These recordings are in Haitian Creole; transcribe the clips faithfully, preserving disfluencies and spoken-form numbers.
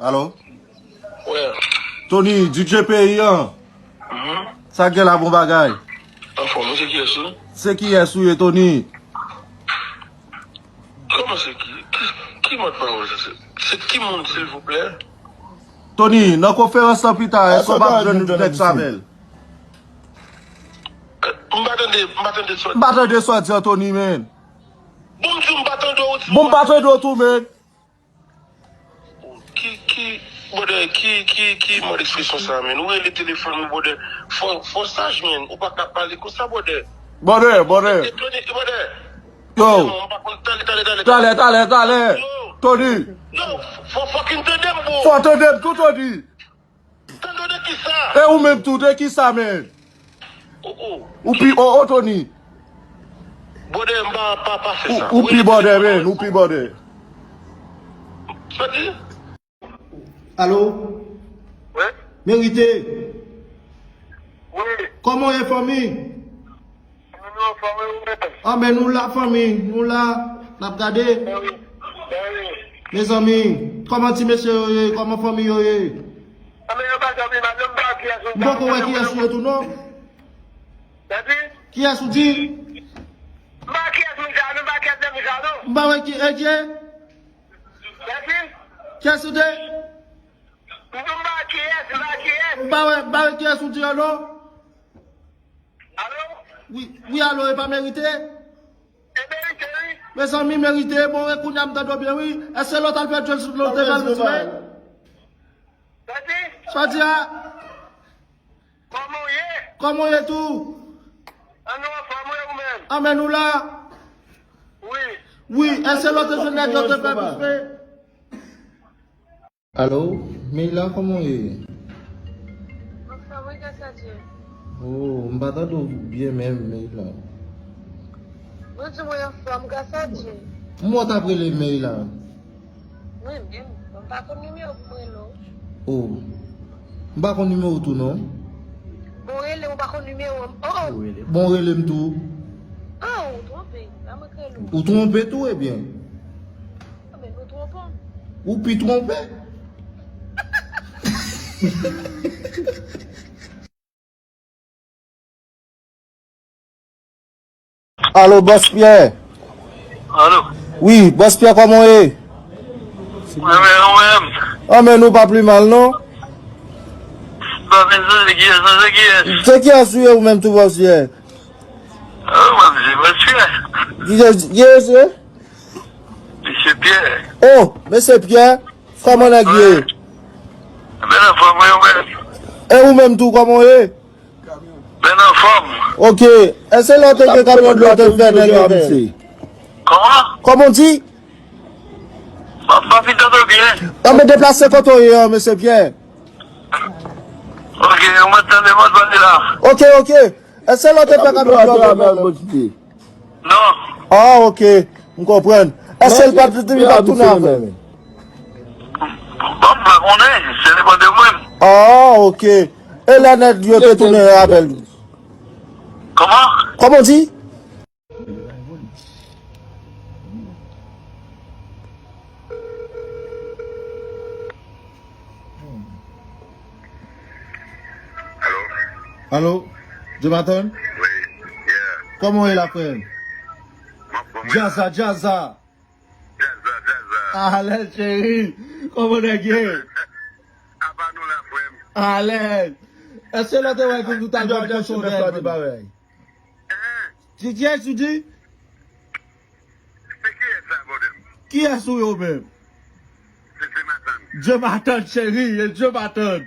Alo? Wè. Tony, D J peyi an. Mhm. Sa k gen la, bon bagay? Anfòm, ou se kiyès ou? Se kiyès ou ye, Tony? Kòman se ki? Ki, ki mòd pawòl sa se? Se ki moun, silvouplè? Tony, nan konferans lan pita, èske w p ap jwenn nèg sa avè l? M pa tande, m pa tande sa w di. M pa tande sa w di an, Tony, man. Bon, m di w m pa tande w, ou di. Bon, m pa tande w tou, man. Ki, ki, brother, ki, ki, ki mòd ekspresyon sa, man? Ou rele telefòn mwen, brother. Fò, fò saj, man. Ou pa ka pale konsa, brother. Brother, brother. E Tony, brother. Yo. Non, m pa konn. Talè, talè, talè, talè. Talè, talè, talè. Yo. Tony. Yo, fò fucking tande m, bro. Fò tande m tou, Tony. Tande w de kisa? E ou menm tou, de kisa, man? Oh, oh. Ou pi, oh, oh, Tony. Brother, m pa, pa, pa fè sa. Ou, ou pi brother, man, ou pi brother. Sa di? Alo? Wi? Merite. Wi. Kòman w ye, fanmi? Mwen, nou anfòm, wi, ou menm? Anben, nou la, fanmi, nou la, n ap gade. Wi, wi. Mezanmi, kòman ti mesye yo ye? Kòman fanmi yo ye? Anben, yo pa janm vin, non, m pa wè kiyès ou ye. M poko wè kiyès ou ye tou, non. Sa di? Kiyès ou di? M pa wè kiyès misye a, non, m pa wè kiyès nèg misye a, non. M pa wè ki, e, ki? Sa di? Kiyès ou di? M di w m pa wè kiyès, m pa wè kiyès. M pa wè, m pa wè kiyès ou di an, non. Alo? Wi, wi, alo, e pa Merite? E Merite, wi. Mezanmi, Merite, bon, e kounye a m tande w byen, wi. Èske lòt al pèdi l sou lòt te pral sou men? Sa di? Sa di a? Kòman w ye? Kòman w ye tou? An nou anfòm, wi, ou menm? Anben, nou la. Wi. Wi, èske lòt te jwenn nèg yo te fè bouche? Alo, Meila, kòman w ye? Anfòm, wi, gras a Dye. Oh, m pa tande w byen menm, Meila. Mwen di mwen anfòm, gras a Dye. M wè w t ap rele Meila. Mwen menm, mwen pa konn nimewo pou mwen rele w. Oh, m pa konn nimewo w tou, non. Bon, rele, ou pa konn nimewo m. Oh, oh. Bon, rele m tou. Oh, ou twonpe. La mwen k rele w. Ou twonpe tou, ebyen. Ou pi twonpe. Alo, Bòs Pyè. Alo. Wi, Bòs Pyè, kòman w ye? Mwen menm, ou menm? Anben, nou pa pli mal, non. Pa vin sonje kiyès, sonje kiyès. Se kiyès ou ye, ou menm tou, Bòs Pyè? Oh, mwen, se Bòs Pyè. Kiyès, kiyès ou ye? Mesye Pyè. Oh, mesye Pyè, kòman nèg ye? Mwen anfòm, wi, ou menm? E ou menm tou, kòman w ye? Mwen anfòm. Ok, èske lè w te gen kamyon dlo w te fè nèg yo fè? Kòman? Kòman w di? M ap, m ap fin tande w byen. Anben, deplase kote w ye an, mesye Pyè. Ok, ou mèt tande m ap pale la. Ok, ok. Èske lè w te fè kamyon dlo w te fè nèg yo? Non. Ah, ok. M konprann. Èske l pa t, li pa t tounen avè w? Bon, m pa konnen. Se depann de mwen. Ah, ok. E lè nèg yo te tounen avè l? Kòman? Kòman w di? Alo? Alo? Jonathan? Wi. Yeah. Kòman w ye la, frè m? M anfòm, wi. Djazz la, djazz la. Djazz la, djazz la. Alèz, cheri. Kòman nèg ye? Apa nou la, frè m? Alèz. Èske lè w te wè ke nou t al pran pwochon nèg, frè m? Hein? Ki, kiyès ou di? Se kiyès sa, brother? Kiyès ou ye ou menm? Se, se Jonathan. Jonathan, cheri, e Jonathan.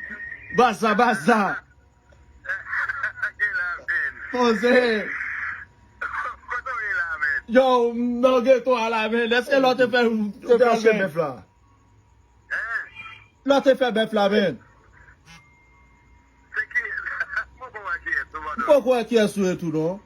Baz la, baz la. Ki la, men? Poze. Kote w ye la, men? Yo, m nan geto a la, men. Èske lè w te fè, te fè bèf la? Hein? Lè w te fè bèf la, men. Se ki, m poko wè kiyès ou, brother. M poko wè kiyès ou ye tou, non.